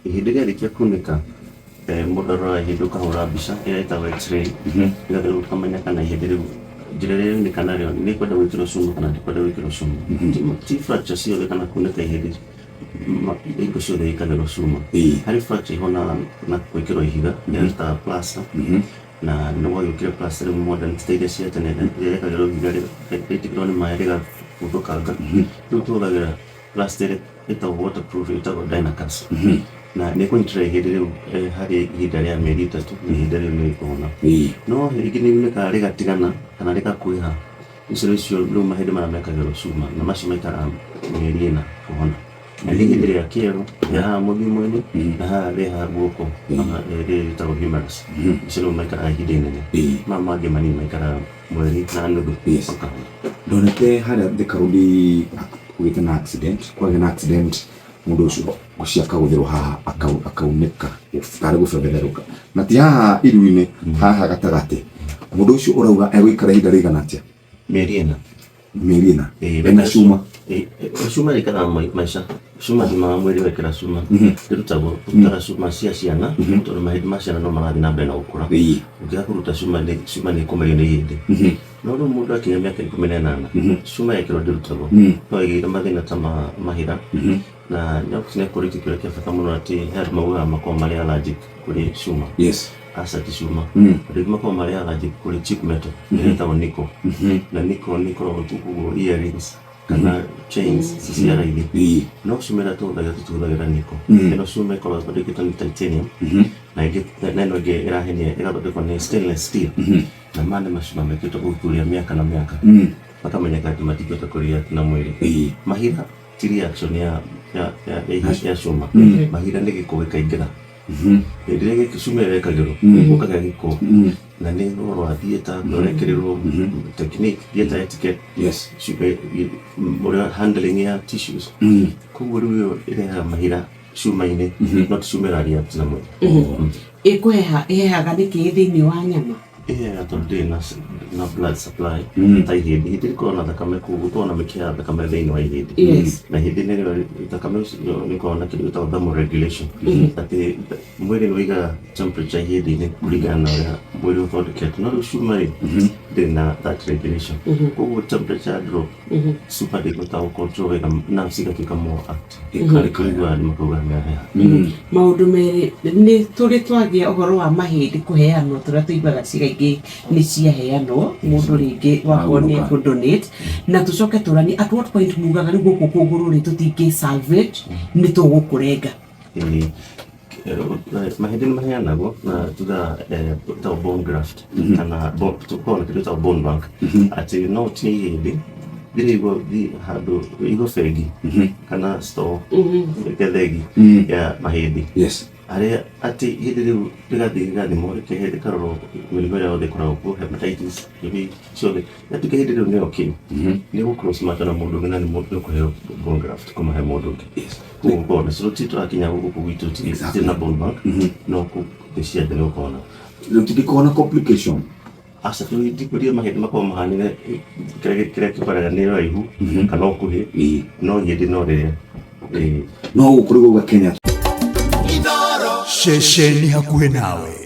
Ihĩndĩ rĩarĩkia kunĩka, mũndũ aroraga ihĩndĩ ũkahũra mbica ĩrĩa ĩtagwo x-ray, nĩgetha rĩu ũkamenya kana ihĩndĩ rĩu njĩra ĩrĩa rĩaunĩka narĩo nĩ kwenda gwĩkĩrwo cuma kana ndĩkwenda gwĩkĩrwo cuma. Ti fracture ciothe kana kunĩka ihĩndĩ hingo ciothe ĩkagĩrwo cuma. Harĩ fracture ihonaga na gwĩkĩrwo ihiga ĩrĩa twĩtaga plaster, na nĩ gwagĩũkire plaster rĩu modern ti ta iria cia tene ĩrĩa yekagĩrwo ihiga rĩaitĩkĩrwo nĩ maĩ rĩgabuthũkanga. Rĩu tũhũthagĩra plaster ĩrĩa ĩtagwo waterproof ĩtagwo Dynacast na nĩ ĩkũnyitĩrĩra ihĩndĩ rĩu harĩ ihinda rĩa mĩeri 3 na ihinda rĩu nĩ rĩkũhona. No rĩngĩ nĩ riunĩkaga rĩgatigana kana rĩgakuhĩha, icio nĩcio rĩu mahĩndĩ marĩa mekagĩrwo cuma na macio maikaraga mĩeri 4 kũhona. Na nĩ ihĩndĩ rĩa kĩero rĩa haha mũthiũmo-inĩ na haha rĩ haha guoko rĩrĩ rĩtagwo humerus. Icio rĩu maikaraga ihinda inene. Maya mangĩ manini maikaraga mweri na nuthu makahona. Ndonete harĩa Thika Road kũgĩte na accident, kwagĩa na accident mũndũ ũcio ũcio akagũthĩrwo haha akaunĩka tarĩ gũbebererũka na ti haha iru-inĩ, haha gatagatĩ. Mũndũ ũcio ũrauga egũikara ihinda rĩigana atĩa? Mĩeri 4. Mĩeri 4 ena cuma? Cuma ĩikaraga maica. Cuma thimaga mwĩrĩ wekĩra cuma ndĩrutagwo. Tũrutaga cuma cia ciana tondũ mahĩndĩ ma ciana no marathiĩ na mbere na gũkũra. Ũngĩaga kũruta cuma, cuma nĩ ĩkũmerio nĩ ihĩndĩ. No rĩu mũndũ akinya mĩaka 18, cuma yekĩrwo ndĩrutagwo. No ĩgĩire mathĩna ta ma mahĩra. Na nĩ kũrĩkia kĩũria kĩa bata mũno atĩ he andũ maugaga makoragwo marĩ allergic kũrĩ cuma. Aca ti cuma. Andũ aingĩ makoragwo marĩ allergic kũrĩ cheap metal ĩrĩa ĩtagwo nickel. Na nickel nĩ ĩkoragwo ũguo earrings kana chains ici cia raithi. No cuma ĩrĩa tũhũthagĩra tũtihũthagĩra nickel. Ĩno cuma ĩkoragwo ĩthondeketwo nĩ titanium na ĩngĩ na ĩno ĩngĩ ĩrahenia ĩgathondekwo nĩ stainless steel. Na maya nĩ macuma mekĩtwo ũthuthuria mĩaka na mĩaka makamenyeka atĩ matingĩhota kũ react na mwĩrĩ. Mahira ti reaction ya ya ya ya, ya cuma. Mahira nĩ gĩko gĩkaingĩra. Hĩndĩ ĩrĩa gĩko cuma ĩyo yekagĩrwo gũkagĩa gĩko na nĩ ũhoro wa theatre ũrekĩrĩrwo technique, theatre etiquette, ũrĩa handling ya tissues. Koguo rĩu ĩyo ĩrehaga mahira cuma-inĩ, no ti cuma ĩra react na mwĩrĩ. Ĩkũheha ĩhehaga nĩkĩ thĩinĩ wa nyama? Ĩhehaga tondũ ndĩrĩ na blood supply ta ihĩndĩ. Ihĩndĩ rĩkoragwo na thakame kũu, gũkoragwo na mĩkiha ya thakame thĩinĩ wa ihĩndĩ. Na ihĩndĩ nĩrĩo thakame ũcio nĩ ĩkoragwo na kĩndũ gĩtagwo thermoregulation, atĩ mwĩrĩ nĩ ũigaga temperature ihĩndĩ-inĩ kũringana na ũrĩa mwĩrĩ ũthondeketwo. No rĩu cuma rĩ, ndĩrĩ na that regulation. Koguo temperature drop, cuma ndĩngĩhota gũ control wega, nerves igatuĩka more active. Ĩkaigua nĩ makauga nĩ aheha. Maũndũ merĩ nĩ tũrĩ twagĩa ũhoro wa mahĩndĩ kũheanwo, tũrĩa tũiguaga ciĩga ingĩ nĩ ciaheanwo mũndũ rĩngĩ wakorwo nĩ ekũ donate, na tũcoke tũranie at what point mugaga rĩu gũkũ kũgũrũ rĩ tũtingĩ salvage, nĩ tũgũkũrenga? Ĩĩ. Mahĩndĩ nĩ maheanagwo na tugaga ĩtagwo bone graft kana tũkoragwo na kĩndũ gĩtagwo bone bank, atĩ no ũtinie ihĩndĩ rĩigwo handũ rĩigwo bengi kana store gĩthegi ya mahĩndĩ harĩa atĩ ihĩndĩ rĩu rĩgathiĩ rĩgathimwo rĩkehe rĩkarorwo mĩrimũ ĩrĩa yothe ĩkoragwo kuo, hepatitis, HIV ciothe, yatuĩka ihĩndĩ rĩu nĩ okay, nĩ gũ cross match na mũndũ ũngĩ na nĩ ũkũheo bone graft kuma he mũndũ ũngĩ. Koguo gũkorwo na tũtirĩ tũrakinya gũkũ gwitũ, tũtirĩ na bone bank, no thĩ ciothe nĩ gũkorwo na. Rĩu tũtingĩkorwo na complication? Aca, ndikwĩrire mahĩndĩ makoragwo mahanine, kĩrĩa kĩbaraga nĩ ũraihu kana ũkuhĩ, no ihĩndĩ no rĩrĩa. No gũkũ rĩu gauga Kenya. Ceceni hakuhĩ nawe.